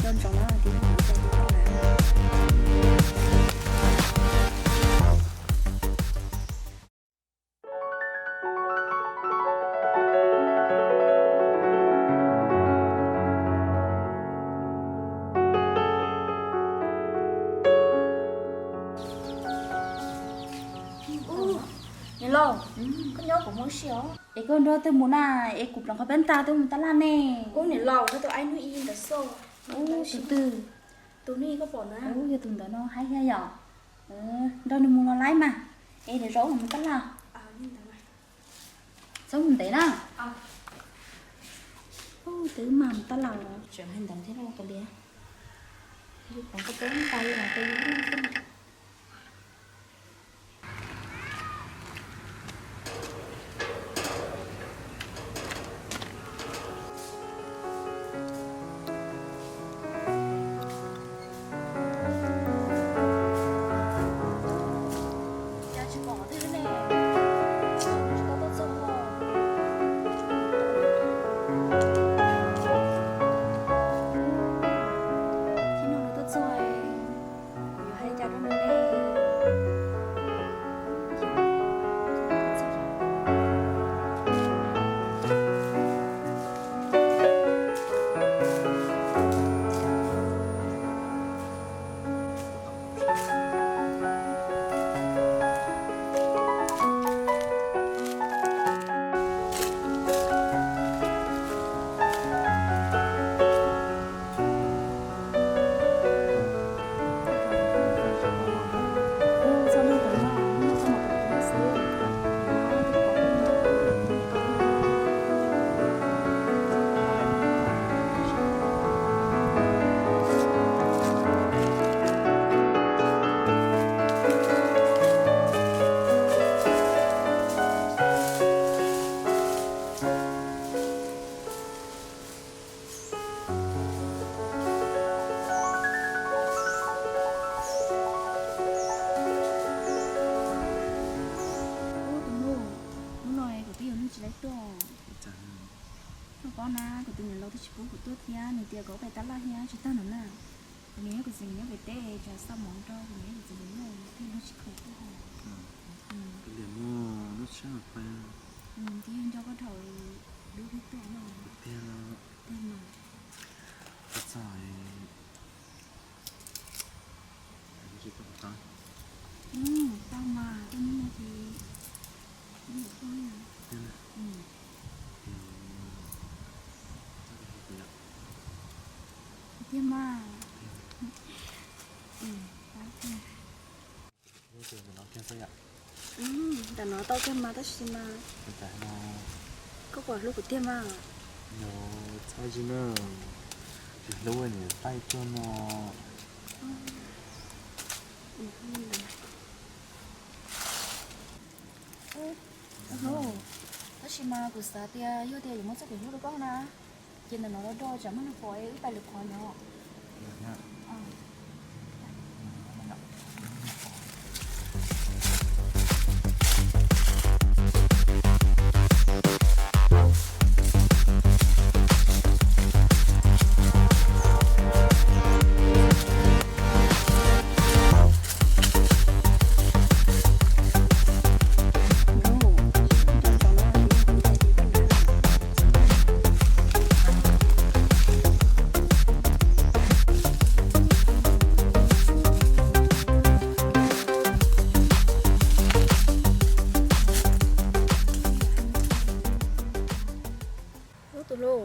Ntsoov no tiv no kuv cai tus koj na. Niam laus, koj nyob kuv mus ua si os. Es koj nrog twg mus na, es kuv pleev qhov peb tag twb mus tab laj ne. Ub, niam laus, koj tus aib hnub ib ntawd xwb. Ub, tus twg? Tus hnub ib koj pom na. Ub, yog tus ntawd no haib thiab yom. Nrog nws mus los laib mas. Es lwm zaus wb mam mus tab laj. Txhob mus ntev na. Ub, twb mam mus tab laj los tseem hais ntawd thiab lauj kav liam. Yus pleev qhov peb tag li los rau yus lub xwb. Cas tsis pom qhov twg li ne? Tsis tau tuaj txog. Thaum no nws tuaj txog, kuv yuav hais li cas rau nws ne? Ub, tus muam, hnub no kuv twb yuav luag tsis laib tuaj. Koj paub na, kuv tus niam laus twb tsis pub kuv tuaj thiab, nws tias kom peb tab laj thiab tsis tag no na. Kuv niam yog kuv txiv nyob pem teb, tsam xa mov rau kuv niam yog kuv txiv nyob, thiaj li tsis khoom tuaj. Twb yog nco koj dhau, dub thiab tuaj no. Tiag los tiag mas. Txog tsis tau qhov qab. Tau mas, koj nyob no ces nyob ntawm koj. Tiag na. Tiag, txhob tiag tiag mas. Tiag. Ntawm no kiag xwb yom. Ntawm no tau kiag mas tab sis mas koj puas hlub kuv tiag mas? Yog txhob zib na, tsis hlub niam taij tuag no. Hlub, tab sis mas kuv xav tias yog tias yuav muab txoj kev hlub rau koj na, ces ntawm no los do tsam muaj neeg pom wb pais lwm qhov no. Ub tus hlub,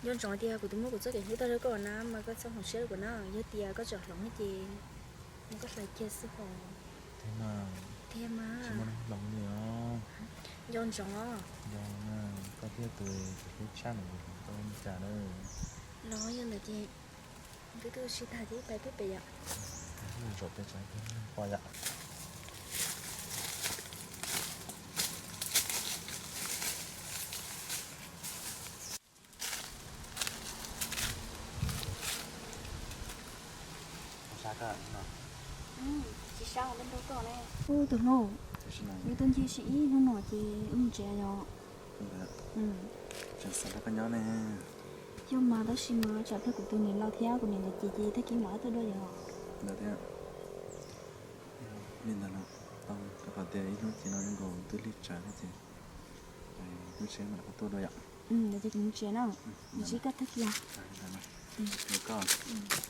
nco ntsoov tias kuv twb muab kuv txoj kev hlub tag rau koj na mas koj txhob hloov siab rau kuv na, yog tias koj tseem hloov ces muab koj hlais kiag xwb os. Tiag mas. Nco ntsoov. Koj thiaj tus hlub tshaj nws tau li cas na. Los yog ntawd ces twb tuaj sib tag ces pais pem yom. Zaum pem tsam pom yom. Tsis sab ua npej nrog koj ne. Ub tus hlub, wb tuaj ncig sib ib hnub no ces wb mus tsev yom. Tseem xav nrog koj nyob ne. Yog mas, tab sis mas tsam pliag kuv tus niam los thiab kuv niam ntawd ces ces tag kis mam li tuaj dua yom. Ntawd thiab. Li ntawd los tau, rau qhov tias ib hnub ces no zoo nkaus twb lig tsawv thiab ces hnub tshiab mam li tuaj dua yom. Ntawd ces kuv mus tsev na, mus tsev koj tag kis. Ntawd koj